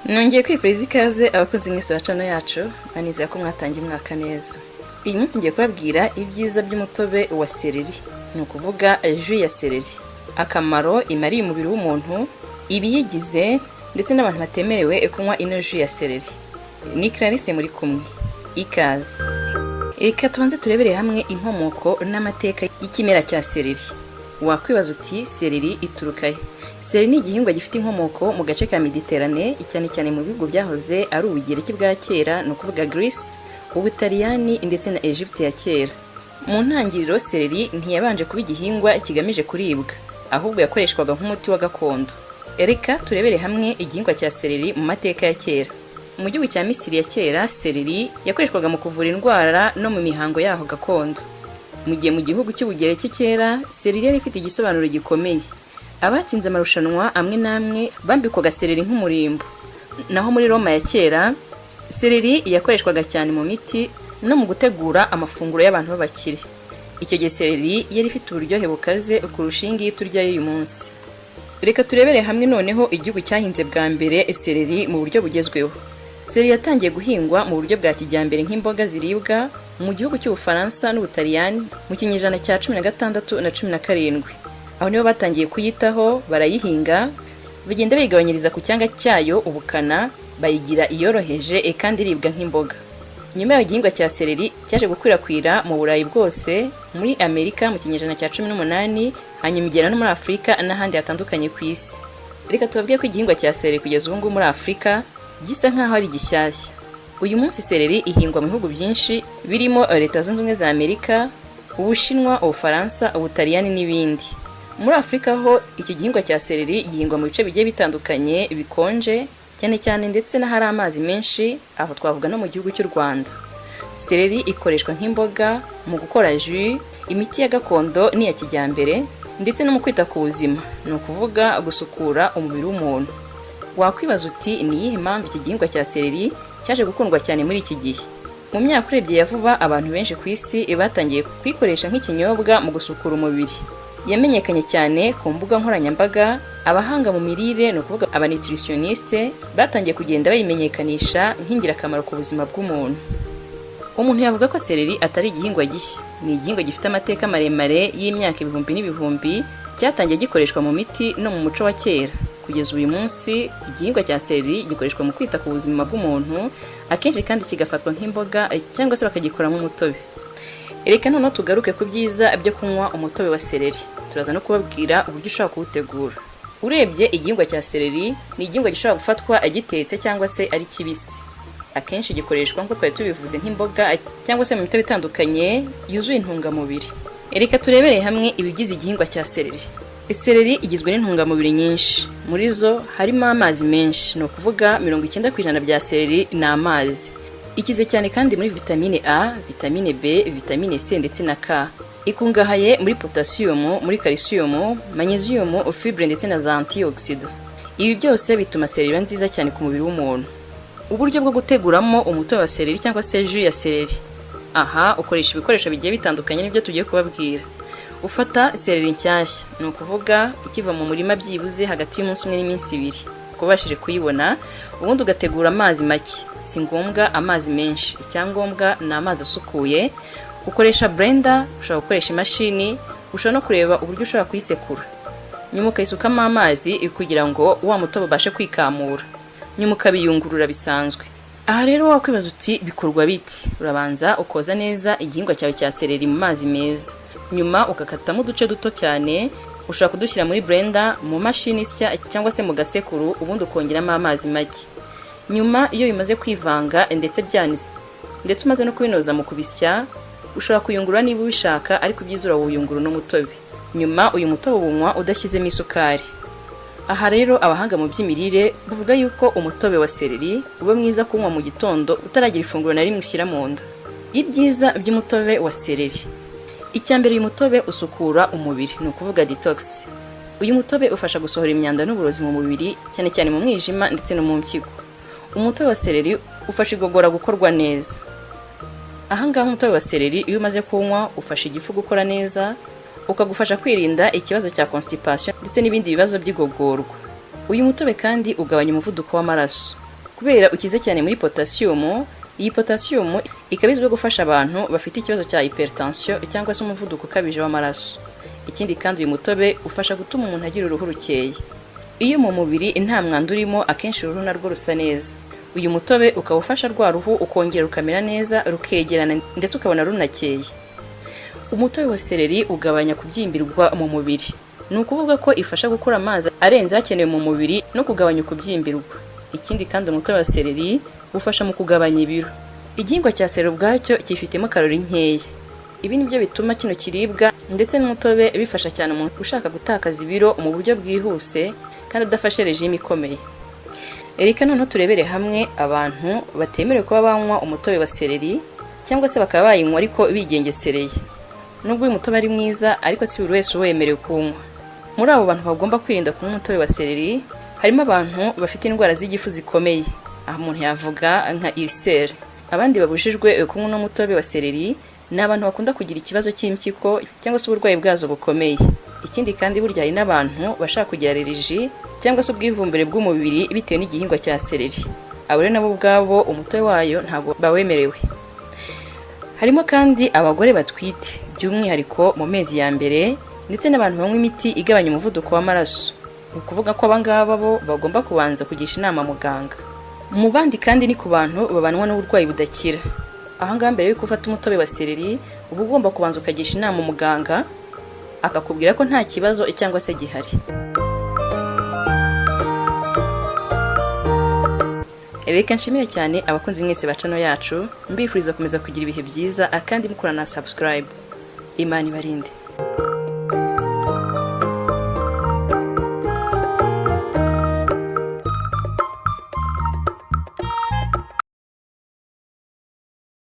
Nongeye kwifuriza ikaze abakunzi mwese ba channel yacu. Banizera ko mwatangiye umwaka neza. Uyu munsi ngiye kubabwira ibyiza by'umutobe wa céleri, ni ukuvuga jus ya céleri, akamaro imariye umubiri w'umuntu, ibiyigize, ndetse n'abantu batemerewe kunywa ino jus ya céleri. Ni Clarisse muri kumwe, ikaze. Reka tubanze turebere hamwe inkomoko n'amateka y'ikimera cya céleri. Wakwibaza uti: "Céleri ituruka he?" Céleri ni igihingwa gifite inkomoko mu gace ka Méditerranée, cyane cyane mu bihugu byahoze ari Ubugereki bwa kera, ni ukuvuga Greece, Ubutaliyani ndetse na Egypte ya kera. Mu ntangiriro, céleri ntiyabanje kuba igihingwa kigamije kuribwa, ahubwo yakoreshwaga nk'umuti wa gakondo. Reka turebere hamwe igihingwa cya céleri mu mateka ya kera. Mu gihugu cya Misiri ya kera, céleri yakoreshwaga mu kuvura indwara no mu mihango yaho gakondo, mu gihe mu gihugu cy'Ubugereki kera céleri yari ifite igisobanuro gikomeye. Abatsinze amarushanwa amwe n'amwe bambikwaga céleri nk'umurimbo. Naho muri Roma ya kera, céleri yakoreshwaga cyane mu miti no mu gutegura amafunguro y'abantu b'abakire. Icyo gihe céleri yari ifite uburyohe bukaze kurusha iyi ngiyi turya y'uyu munsi. Reka turebere hamwe noneho igihugu cyahinze bwa mbere céleri mu buryo bugezweho. Céleri yatangiye guhingwa mu buryo bwa kijyambere nk'imboga ziribwa mu gihugu cy'Ubufaransa n'Ubutaliyani mu kinyejana cya 16 na 17. Aho nibo batangiye kuyitaho, barayihinga, bagenda bayigabanyiriza ku cyanga cyayo ubukana, bayigira iyoroheje kandi iribwa nk'imboga. Nyuma y'aho, igihingwa cya céleri cyaje gukwirakwira mu Burayi bwose, muri Amerika mu kinyejana cya 18, hanyuma igera no muri Afurika n'ahandi hatandukanye ku isi. Reka tubabwiye ko igihingwa cya céleri kugeza ubu ngubu muri Afurika gisa nk'aho ari gishyashya. Uyu munsi céleri ihingwa mu bihugu byinshi birimo Leta Zunze Ubumwe za Amerika, Ubushinwa, Ubufaransa, Ubutaliyani n'ibindi. Muri Afurika ho, iki gihingwa cya céleri gihingwa mu bice bigiye bitandukanye bikonje cyane cyane, ndetse n'ahari amazi menshi. Aho twavuga no mu gihugu cy'u Rwanda. Céleri ikoreshwa nk'imboga, mu gukora jus, imiti ya gakondo n'iya kijyambere, ndetse no mu kwita ku buzima, ni ukuvuga gusukura umubiri w'umuntu. Wakwibaza uti: "Ni iyihe mpamvu iki gihingwa cya céleri cyaje gukundwa cyane muri iki gihe?" Mu myaka urebye ya vuba, abantu benshi ku isi batangiye kuyikoresha nk'ikinyobwa mu gusukura umubiri. Yamenyekanye cyane ku mbuga nkoranyambaga. Abahanga mu mirire, ni ukuvuga aba nutritionniste, batangiye kugenda bayimenyekanisha nk'ingirakamaro ku buzima bw'umuntu. Umuntu yavuga ko céleri atari igihingwa gishya. Ni igihingwa gifite amateka maremare y'imyaka ibihumbi n'ibihumbi, cyatangiye gikoreshwa mu miti no mu muco wa kera. Kugeza uyu munsi, igihingwa cya céleri gikoreshwa mu kwita ku buzima bw'umuntu, akenshi kandi kigafatwa nk'imboga cyangwa se bakagikoramo umutobe. Reka noneho tugaruke ku byiza byo kunywa umutobe wa céleri. Turaza no kubabwira uburyo ushobora kuwutegura. Urebye, igihingwa cya céleri ni igihingwa gishobora gufatwa gitetse cyangwa se ari kibisi. Akenshi gikoreshwa, nk'uko twari tubivuze, nk'imboga cyangwa se mu mitobe itandukanye yuzuye intungamubiri. Reka turebere hamwe ibigize igihingwa cya céleri. Céleri igizwe n'intungamubiri nyinshi. Muri zo harimo amazi menshi, ni ukuvuga 90% bya céleri ni amazi. Ikize cyane kandi muri vitamine A, vitamine B, vitamine C ndetse na K. Ikungahaye muri potasiyumu, muri kalisiyumu, manyeziyumu, fibre ndetse na za antioxydants. Ibi byose bituma céleri iba nziza cyane ku mubiri w'umuntu. Uburyo bwo guteguramo umutobe wa céleri cyangwa se jus ya céleri: aha ukoresha ibikoresho bigiye bitandukanye n'ibyo tugiye kubabwira. Ufata céleri nshyashya, ni ukuvuga ikiva mu murima, byibuze hagati y'umunsi umwe n'iminsi 2 ubashije kuyibona. Ubundi ugategura amazi make. Si ngombwa amazi menshi, icyangombwa ni amazi asukuye. Ukoresha blender, ushobora gukoresha imashini, ushobora no kureba uburyo ushobora kuyisekura. Nyuma ukayisukamo amazi kugira ngo wa mutobe ubashe kwikamura, nyuma ukabiyungurura bisanzwe. Aha rero wakwibaza uti: "Bikorwa biti?" Urabanza ukoza neza igihingwa cyawe cya céleri mu mazi meza, nyuma ugakatamo uduce duto cyane. Ushobora kudushyira muri blender, mu mashini isya cyangwa se mu gasekuru, ubundi ukongeramo amazi make. Nyuma iyo bimaze kwivanga ndetse byanitse, ndetse umaze no kubinoza mu kubisya, ushobora kuyungurura niba ubishaka, ariko ibyiza urawuyungurura n'umutobe. Nyuma uyu mutobe uwunywa udashyizemo isukari. Aha rero abahanga mu by'imirire bavuga yuko umutobe wa céleri uba mwiza kunywa mu gitondo, utaragira ifunguro na rimwe ushyira mu nda. Ibyiza by'umutobe wa céleri: icya mbere, uyu mutobe usukura umubiri, ni ukuvuga detox. Uyu mutobe ufasha gusohora imyanda n'uburozi mu mubiri, cyane cyane mu mwijima ndetse no mu mpyiko. Umutobe wa céleri ufasha igogora gukorwa neza. Ahangaha umutobe wa céleri iyo umaze kuwunywa ufasha igifu gukora neza, ukagufasha kwirinda ikibazo cya constipation ndetse n'ibindi bibazo by'igogorwa. Uyu mutobe kandi ugabanya umuvuduko w'amaraso. Kubera ukize cyane muri potasiyumu, iyi potasiyumu ikaba izwiho gufasha abantu bafite ikibazo cya hypertension cyangwa se umuvuduko ukabije w'amaraso. Ikindi kandi, uyu mutobe ufasha gutuma umuntu agira uruhu rukeye. Iyo mu mubiri nta mwanda urimo, akenshi uruhu narwo rusa neza. Uyu mutobe ukaba ufasha rwa ruhu ukongera rukamera neza, rukegerana, ndetse ukabona runakeye. Umutobe wa seleri ugabanya kubyimbirwa mu mubiri. Ni ukuvuga ko ifasha gukura amazi arenze akenewe mu mubiri no kugabanya ukubyimbirwa. Ikindi kandi, umutobe wa seleri ufasha mu kugabanya ibiro. Igihingwa cya seleri ubwacyo cyifitemo karori nkeya. Ibi nibyo bituma kino kiribwa ndetse n'umutobe bifasha cyane umuntu ushaka gutakaza ibiro mu buryo bwihuse kandi adafashe regime ikomeye. Reka noneho turebere hamwe abantu batemerewe kuba banywa umutobe wa seleri, cyangwa se bakaba bayinywa ariko bigengesereye. Nubwo uyu mutobe ari mwiza, ariko si buri wese uwemerewe kuwunywa. Muri abo bantu bagomba kwirinda kunywa umutobe wa seleri harimo abantu bafite indwara z'igifu zikomeye. Aha umuntu yavuga nka ulcère. Abandi babujijwe kunywa uno mutobe wa seleri ni abantu bakunda kugira ikibazo cy'impyiko cyangwa se uburwayi bwazo bukomeye. Ikindi kandi, burya hari n'abantu bashaka kugira allergie cyangwa se ubwivumbure bw'umubiri bitewe n'igihingwa cya seleri. Abo rero nabo ubwabo umutobe wayo ntabwo bawemerewe. Harimo kandi abagore batwite, by'umwihariko mu mezi ya mbere, ndetse n'abantu banywa imiti igabanya umuvuduko w'amaraso. Ni ukuvuga ko abangaba bo bagomba kubanza kugisha inama muganga. Mu bandi kandi ni ku bantu babanwa n'uburwayi budakira. Ahangaha, mbere yuko ufata umutobe wa seleri, uba ugomba kubanza ukagisha inama umuganga, akakubwira ko nta kibazo cyangwa se gihari. Reka nshimire cyane abakunzi mwese ba channel yacu, mbifuriza gukomeza kugira ibihe byiza kandi mukora na subscribe. Imana ibarinde.